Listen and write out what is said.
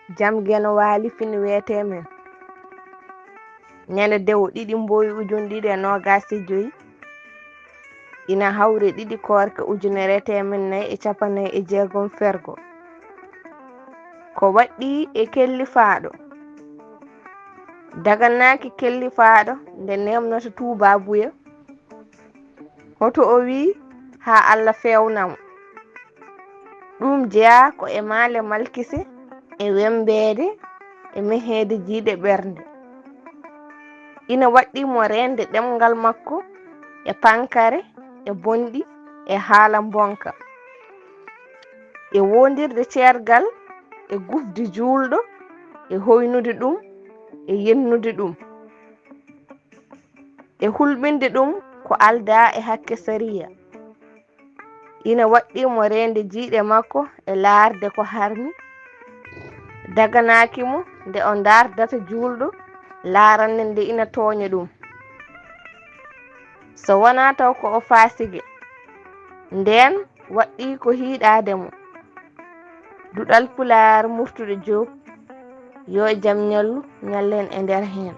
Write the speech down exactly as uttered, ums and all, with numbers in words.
Jam Geno Waali fini weetee men. Ñande dewo ɗiɗi mboyi ujun ɗiɗi e noogaas e joyi, ina hawri ɗiɗi koorka ujunere e teemen nayi e cappannayi e jeegom fergo. Ko waɗɗii e kellifaaɗo. Daganaaki kellifaaɗo nde neemnata tuubaabuya, hoto o wii haa Alla feewna mo. Ɗum jeyaa ko e maale malkise, e wembeede, e meheede jiyɗe ɓernde. Ina waɗɗii mo reende ɗemngal makko e pankare, e bonɗi, e haala mbonka, e woondirde ceergal, e gufde juulɗo, e hoynude ɗum, e yennude ɗum, e hulɓinde ɗum ko aldaa e hakke sariya. Ina waɗɗii mo reende jiyɗe makko e laarde ko harmi. Daganaaki mo nde o ndaardata juulɗo, laarande nde ina tooña ɗum, so wonaa taw ko o faasige. Ndeen waɗɗii ko hiiɗaade mo. Duɗal Pulaar Murtuɗo Joob, yo jam ñallu, ñallen e nder heen.